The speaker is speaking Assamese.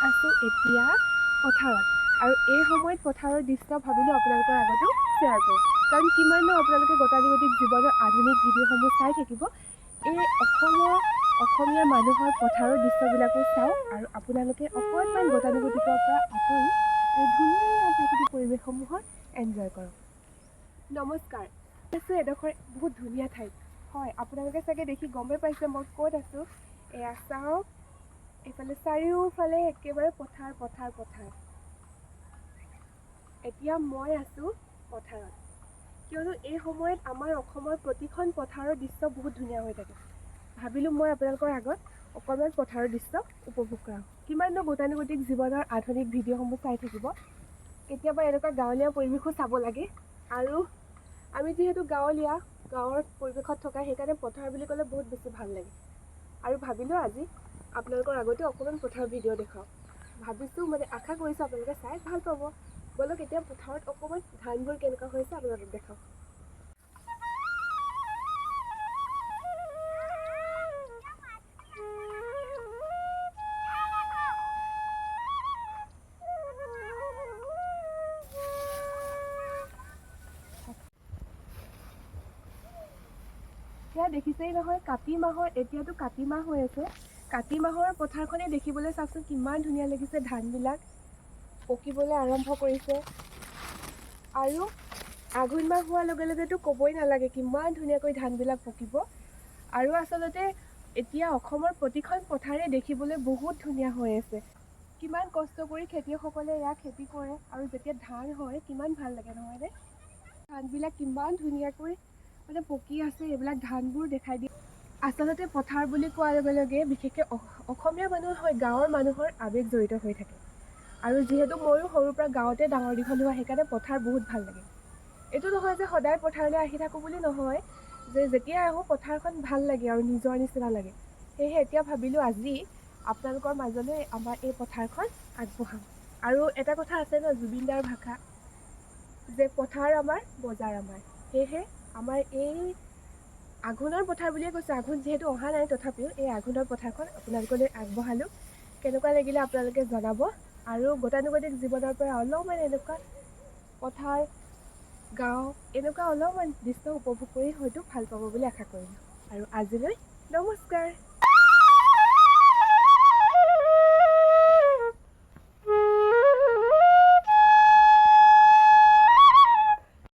আছোঁ এতিয়া পথাৰত আৰু এই সময়ত পথাৰৰ দৃশ্য ভাবিলোঁ আপোনালোকৰ আগতো শ্বেয়াৰ কৰোঁ, কাৰণ কিমাননো আপোনালোকে গতানুগতিক জীৱনৰ আধুনিক ভিডিঅ'সমূহ চাই থাকিব। এই অসমৰ অসমীয়া মানুহৰ পথাৰৰ দৃশ্যবিলাকো চাওক আৰু আপোনালোকে অকণমান গতানুগতিকৰ পৰা আঁতৰি এই ধুনীয়া প্ৰাকৃতিক পৰিৱেশসমূহৰ এনজয় কৰক। নমস্কাৰ, আছোঁ এডোখৰ বহুত ধুনীয়া ঠাইত। হয়, আপোনালোকে চাগে দেখি গমেই পাইছে মই ক'ত আছোঁ। এয়া চাওক, এইফালে চাৰিওফালে একেবাৰে পথাৰ পথাৰ পথাৰ। এতিয়া মই আছোঁ পথাৰত, কিয়নো এই সময়ত আমাৰ অসমৰ প্ৰতিখন পথাৰৰ দৃশ্য বহুত ধুনীয়া হৈ থাকে। ভাবিলোঁ মই আপোনালোকৰ আগত অকণমান পথাৰৰ দৃশ্য উপভোগ কৰাওঁ। কিমাননো গতানুগতিক জীৱনৰ আধুনিক ভিডিঅ'সমূহ চাই থাকিব, কেতিয়াবা এনেকুৱা গাঁৱলীয়া পৰিৱেশো চাব লাগে। আৰু আমি যিহেতু গাঁৱলীয়া, গাঁৱৰ পৰিৱেশত থকা, সেইকাৰণে পথাৰ বুলি ক'লে বহুত বেছি ভাল লাগে। আৰু ভাবিলোঁ আজি আপোনালোকৰ আগতে অকণমান পথাৰৰ ভিডিঅ' দেখুৱাওঁ। ভাবিছোঁ মানে আশা কৰিছোঁ আপোনালোকে চাই ভাল পাব। ব'লক এতিয়া পথাৰত অকণমান ধানবোৰ কেনেকুৱা হৈছে আপোনালোকক দেখাওঁ। সেয়া দেখিছেই নহয়, কাতি মাহৰ, এতিয়াতো কাতি মাহ হৈ আছে। কাতি মাহৰ পথাৰখনেই দেখিবলৈ চাওকচোন কিমান ধুনীয়া লাগিছে। ধানবিলাক পকিবলৈ আৰম্ভ কৰিছে আৰু আঘোণ মাহ হোৱাৰ লগে লগেতো ক'বই নালাগে কিমান ধুনীয়াকৈ ধানবিলাক পকিব। আৰু আচলতে এতিয়া অসমৰ প্ৰতিখন পথাৰে দেখিবলৈ বহুত ধুনীয়া হৈ আছে। কিমান কষ্ট কৰি খেতিয়কসকলে এয়া খেতি কৰে আৰু যেতিয়া ধান হয় কিমান ভাল লাগে নহয়নে? ধানবিলাক কিমান ধুনীয়াকৈ মানে পকি আছে, এইবিলাক ধানবোৰ দেখাই দিয়ে। আচলতে পথাৰ বুলি কোৱাৰ লগে লগে বিশেষকৈ অসমীয়া মানুহ হয়, গাঁৱৰ মানুহৰ আৱেগ জড়িত হৈ থাকে। আৰু যিহেতু ময়ো সৰুৰ পৰা গাঁৱতে ডাঙৰ দীঘল হোৱা, সেইকাৰণে পথাৰ বহুত ভাল লাগে। এইটো নহয় যে সদায় পথাৰলৈ আহি থাকোঁ বুলি নহয়, যে যেতিয়াই আহোঁ পথাৰখন ভাল লাগে আৰু নিজৰ নিচিনা লাগে। সেয়েহে এতিয়া ভাবিলোঁ আজি আপোনালোকৰ মাজলৈ আমাৰ এই পথাৰখন আগবঢ়াম। আৰু এটা কথা আছে ন, জুবিন দাৰ ভাষা যে পথাৰ আমাৰ বজাৰ আমাৰ। সেয়েহে আমাৰ এই আঘোণৰ পথাৰ বুলিয়ে কৈছোঁ, আঘোণ যিহেতু অহা নাই তথাপিও এই আঘোণৰ পথাৰখন আপোনালোকলৈ আগবঢ়ালোঁ। কেনেকুৱা লাগিলে আপোনালোকে জনাব। আৰু গতানুগতিক জীৱনৰ পৰা অলপমান এনেকুৱা পথাৰ গাঁও এনেকুৱা অলপমান দৃশ্য উপভোগ কৰি হয়তো ভাল পাব বুলি আশা কৰিলোঁ। আৰু আজিলৈ নমস্কাৰ।